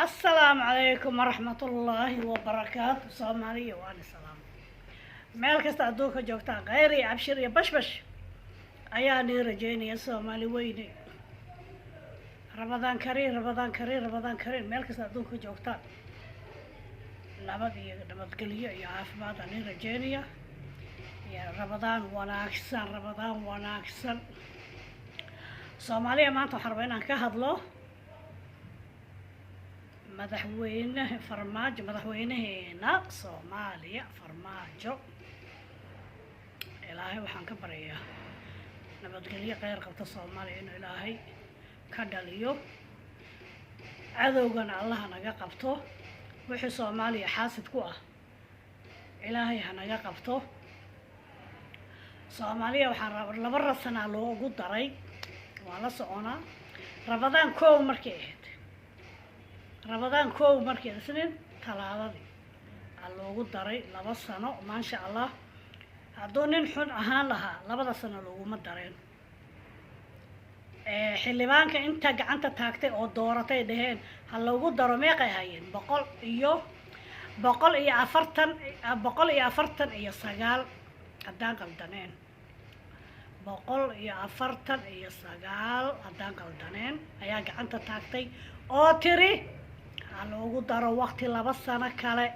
Asalaamu calaykum waraxmatullaahi wabarakaatu. Soomaaliya waana salaam. Meel kasta adduunka joogtaan, kheyr iyo cabshir iyo bashbash ayaa nii rajeynaya. Soomaali weyne, Ramadaan kariim, Ramadaan kariim, Ramadaan kariim. Meel kasta adduunka joogtaan, nabad iyo nabadgelyo iyo caafimaad aan nii rajeynaya iyo Ramadaan wanaagsan, Ramadaan wanaagsan. Soomaaliya, maanta waxaan rabaa inaan ka hadlo Madaxweynaha Farmaajo, madaxweynaheena Soomaaliya Farmaajo. Ilaahay waxaan ka baryayaa nabadgelyo kheyr qabta Soomaaliya inuu Ilaahay ka dhaliyo, cadowgana Allaha naga qabto. Wixii Soomaaliya xaasid ku ah Ilaahay ha naga qabto. Soomaaliya waxaan raba 2 rasanaa loogu daray, waa la soconaa. Ramadaan 1 markay ahayd, Ramadaan 1 markay Isniin Talaadadii aa loogu daray 2 sano. Maasha Allah, hadduu nin xun ahaan lahaa labada sano looguma dareen. Xildhibaanka inta gacanta taagtay oo dooratay dhaheen ha loogu daro, meeqay hayeen? 140, 149 haddaan qaldaneen, 149 haddaan qaldaneen ayaa gacanta taagtay oo tiri ha loogu daro waqti 2 sano kale.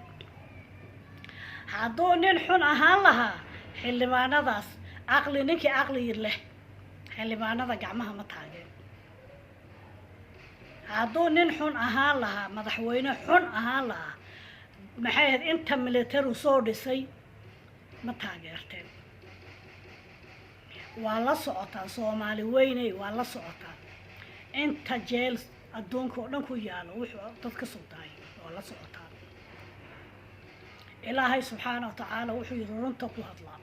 Hadduu nin xun ahaan lahaa, xildhibaanadaas caqli, ninkii caqli leh xildhibaanada gacmaha ma taageen. Hadduu nin xun ahaan lahaa, madaxweyne xun ahaan lahaa, maxay ahayd, inta military soo dhisay ma taageerteen. Waa la socotaan, Soomaali weyney, waa la socotaan inta jeel adduunka oo dhan ku yaalo wuxuu dad ka soo daayay, waa la socotaan. Ilaahay subxaana wa tacaala wuxuu yidhi runta ku hadlaa.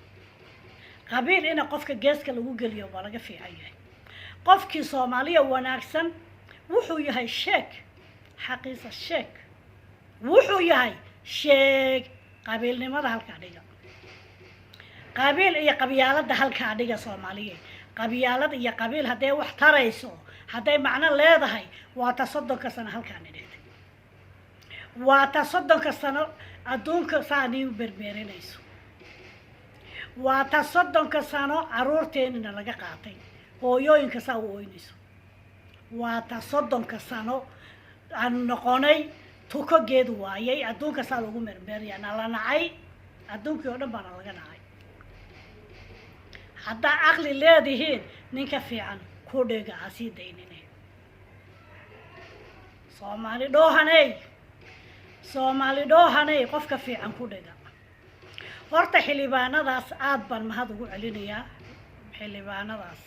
Qabiil ina qofka geeska lagu geliyo waa laga fiican yahay. Qofkii Soomaaliya wanaagsan wuxuu yahay sheeg, xaqiisa sheeg, wuxuu yahay sheeg. Qabiilnimada halkaa dhiga, qabiil iyo qabyaalada halkaa dhiga. Soomaaliyeed, qabyaalad iyo qabiil hadday wax tarayso, hadday macno leedahay, waa ta 30-ka sano halkaani dhigtay, waa ta 30-ka sano adduunka saanii berbeerinayso, waa ta 30-ka sano caruurteenina laga qaatay, hooyooyinka saa u oynayso, waa ta 30-ka sano aan noqonay tuko geed waayay, adduunka saa lagu mermeeraya, nala nacay, adduunkii oo dhan baana laga nacay. Haddaa caqli leedihiin, ninka fiican ku dhiga, ha sii daynine. Soomaali dhoohaney, Soomaali dhoohaney, qofka fiican ku dhiga. Horta xildhibaanadaas aad baan mahad ugu celinayaa. Xildhibaanadaas,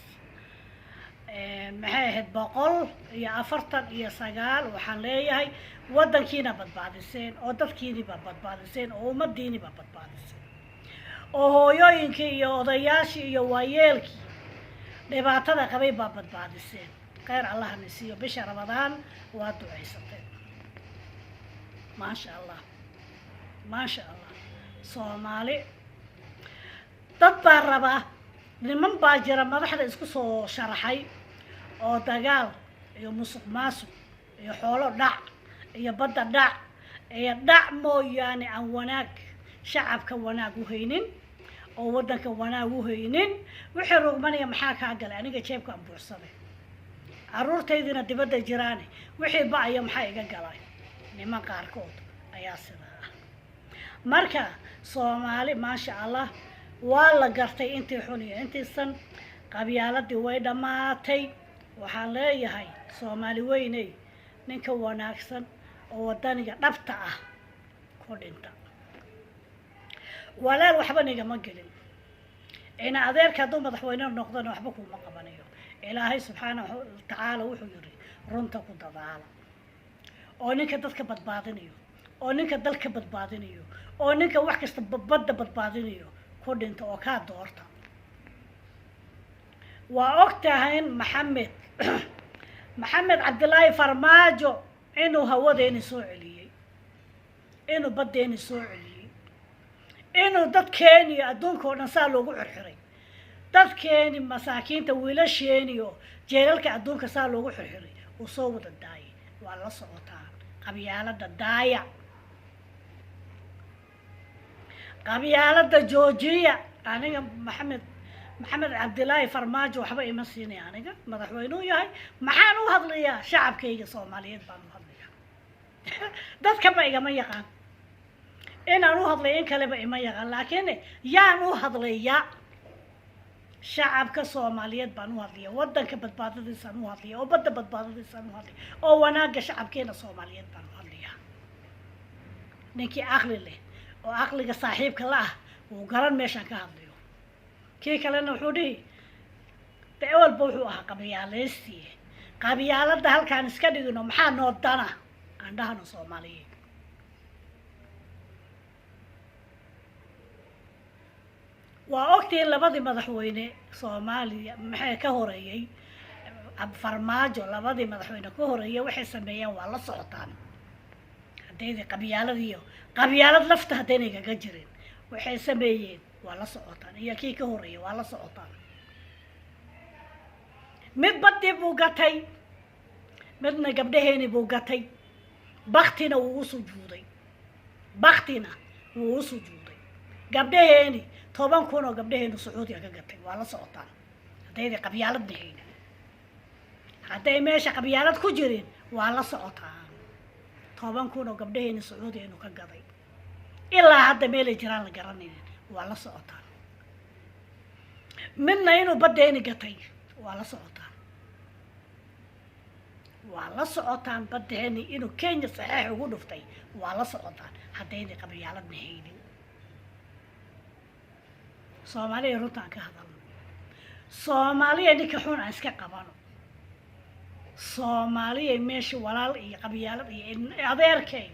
maxay ahayd, 149, waxaan leeyahay waddankiina badbaadiseen oo dadkiiniba badbaadiseen oo ummadiiniba badbaadiseen oo hooyooyinkii iyo odayaashii iyo waayeelkii dhibaatada qabay baa badbaadiseen. Kheyr Allahna siiyo. Bisha Ramadaan waa ducaysateen, maasha Allah, maasha Allah. Soomaali, dad baa rabaa, niman baa jira madaxda isku soo sharaxay oo dagaal iyo musuq maasuq iyo xoolo dhac iyo badda dhac iyo dhac mooyaane aan wanaag shacabka wanaag u haynin oo waddanka wanaag u haynin. Wixii rugmanaya maxaa kaa galay? Aniga jeebkaan buuxsaday, carruurtaydina dibadda jiraane, wixii ba-aya maxaa iga galay? Niman qaarkood ayaa sidaa ah. Marka Soomaali, maasha Allah, waa la gartay intii xun iyo intiisan. Qabyaaladii way dhammaatay. Waxaan leeyahay Soomaali weyney, ninka wanaagsan oo wadaniga dhabta ah ku dhinta. Walaal, waxba nigama gelin ina adeerka hadduu madaxweyne noqdona, waxba kuma qabanayo. Ilaahay subxaana watacaala wuxuu yihi runta ku dadaala, oo ninka dadka badbaadinayo oo ninka dalka badbaadinayo oo ninka wax kasta badda badbaadinayo ku dhinta oo kaa doorta. Waa og tahayn Maxamed Cabdillaahi Farmaajo inuu hawadeeni soo celiyey, inuu baddeeni soo celiyey, inuu dadkeeni adduunka oo dhan saa loogu xirxiray, dadkeeni masaakiinta, wiilasheeni oo jeelalka adduunka saa loogu xirxiray uu soo wada daayay. Waa la socotaan. Qabyaalada daaya, qabyaalada joojiya. Aniga Maxamed Cabdilaahi Farmaajo waxba ima siinaya. Aniga madaxweynuu yahay, maxaan u hadlayaa? Shacabkayga Soomaaliyeed baan u hadlayaa. Dadkaba igama yaqaan inaan u hadlay, in kaleba ima yaqaan, laakiin yaan u hadlayaa? Shacabka Soomaaliyeed baan u hadlaya, waddanka badbaadadiisaan u hadlaya, oo badda badbaadadiisaan u hadlaya, oo wanaagga shacabkeena Soomaaliyeed baan u hadlayaa. Ninkii aqli leh oo aqliga saaxiibka la ah wuu garan meeshaan ka hadlayo. Kii kalena wuxuu dhihi de ewalba wuxuu ahaa qabyaalaystiye. Qabyaaladda halkaan iska dhigino, maxaa noo dana aan dhahno, Soomaaliyeed? Waa ogtihiin labadii madaxweyne Soomaaliya maxay ka horeeyey Farmaajo, labadii madaxweyne ka horeeyey waxay sameeyeen waa la socotaan. Haddayda qabyaaladiiyo qabyaalad lafta haddaynay kaga jirin, waxay sameeyeen waa la socotaan, iyo kii ka horeeyey waa la socotaan. Mid badii buu gatay, midna gabdhaheeni buu gatay. Baktina wuu u sujuuday, baktina wuu u sujuuday. Gabdhaheeni, 10,000 oo gabdhaheenu Sacuudiga ka gatay, waa la socotaan. Haddayda qabyaalad nahayna, hadday meesha qabyaalad ku jirin, waa la socotaan 10,000 oo gabdhaheeni Sacuudiga inuu ka gaday, ilaa hadda meelay jiraan la garanaynin, waa la socotaan. Midna inuu baddeeni gatay waa la socotaan, waa la socotaan. Baddeeni inuu Kenya saxeex ugu dhuftay waa la socotaan. Haddayna qabyaalad nahaynin, Soomaaliya, runta aan ka hadalno. Soomaaliya, ninka xun aan iska qabano. Soomaaliya, meesha walaal iyo qabyaalad iyo adeerkay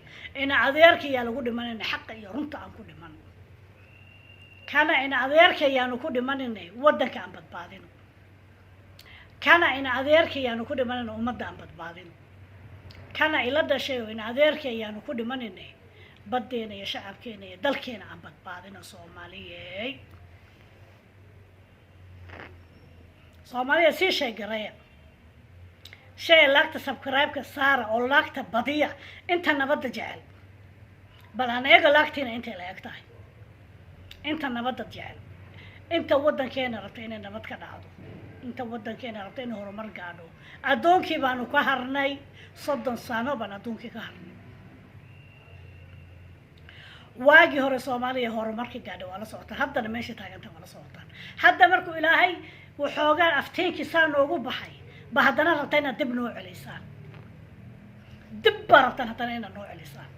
ina adeerkayaa lagu dhimanayna, xaqa iyo runta aan ku dhimano. Kana ina adeerkayaanu ku dhimanayna, waddanka aan badbaadino. Kana ina adeerkayaanu ku dhimanayna, ummadda aan badbaadino. Kana ila dhashay oo ina adeerkayaanu ku dhimanayna, baddeena iyo shacabkeena iyo dalkeena aan badbaadino. Soomaaliyey, Soomaaliya, sii sheegareeya shay, laagta subscribe-ka saara oo laagta badiya. Inta nabadda jecel bal aan eego laagtiina intay la eg tahay. Inta nabadda jecel, inta waddankeena rabta inay nabad ka dhacdo, inta waddankeena rabta inay horumar gaadho. Addoonkii baanu ka harnay, 30 sano baan addoonkii ka harnay. Waagii hore Soomaaliya horumarka gaadha waa la socotaan, haddana meesha taaganta waa la socotaan. Hadda markuu Ilaahay waxoogaa afteenkii saa noogu baxay ba, haddana rabta inaad dib noo celisaan. Dib baa rabtaan haddana inaad noo celisaan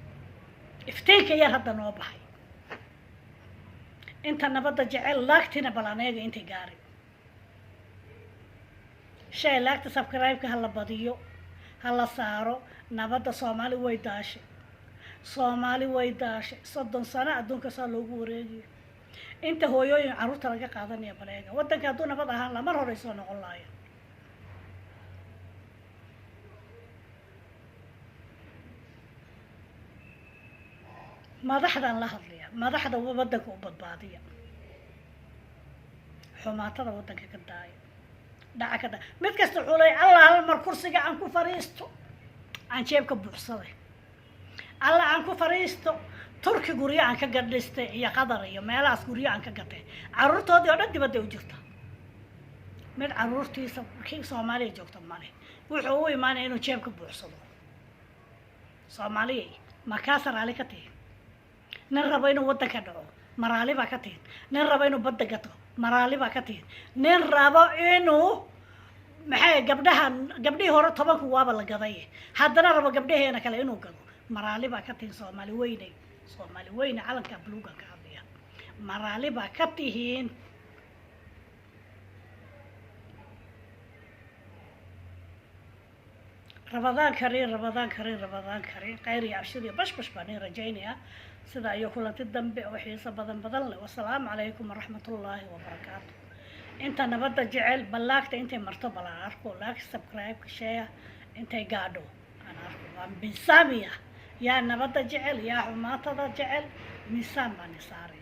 iftiinka yar hadda noo baxay. Inta nabadda jecel laagtina bal aneega intay gaarin shay, laagta subscribe-ka ha la badiyo, ha la saaro. Nabadda Soomaali way daashay, Soomaali way daashay. 30 sano adduunka saa loogu wareegayo, inta hooyooyin carruurta laga qaadanaya baleega. Waddanka hadduu nabad ahaan lamar horay soo noqon lahayo. Madaxdaan la hadlaya, madaxda waddanka u badbaadiya, xumaatada waddanka ka daaya, dhaca ka daaya. Mid kasta wuxuu leeyahay, "Allah, hal mar kursiga aan ku fariisto, aan jeebka buuxsaday. Alla aan ku fariisto, Turki guryo aan ka gadhistay iyo Qatar iyo meelahaas guryo aan ka gatay." Carruurtoodii oo dhan dibadday u jirta. Mid carruurtiisa kii Soomaaliya joogta male. Wuxuu u imaanaya inuu jeebka buuxsado. Soomaaliyay, makaasa raali ka tihin? Nin rabo inuu waddanka dhaco, maraali baa ka tihin? Nin rabo inuu badda gato, maraali baa ka tihin? Nin rabo inuu maxay gabdhaha, gabdhihii hore 10ku waaba la gaday, haddana rabo gabdhaheena kale inuu gado, maraali baa ka tihin? Soomaali weyney, Soomaali weyne, calanka buluugan ka hadlaya, maraali baa ka tihiin? Ramadaan kariin, Ramadaan kariin, Ramadaan kariin. Khayr iyo abshir iyo bashbash baan ii rajaynayaa. Sidaa iyo kulanti dambe oo xiiso badan badan leh. Wasalaamu calaykum waraxmatullaahi wabarakaatu. Inta nabadda jecel ballaagta intay marto bal aan arko. Like, subscribe, share intay gaadho aan arko. Waa miisaamiya. Yaa nabadda jecel, yaa xumaatada jecel, miisaan baan i saaraya.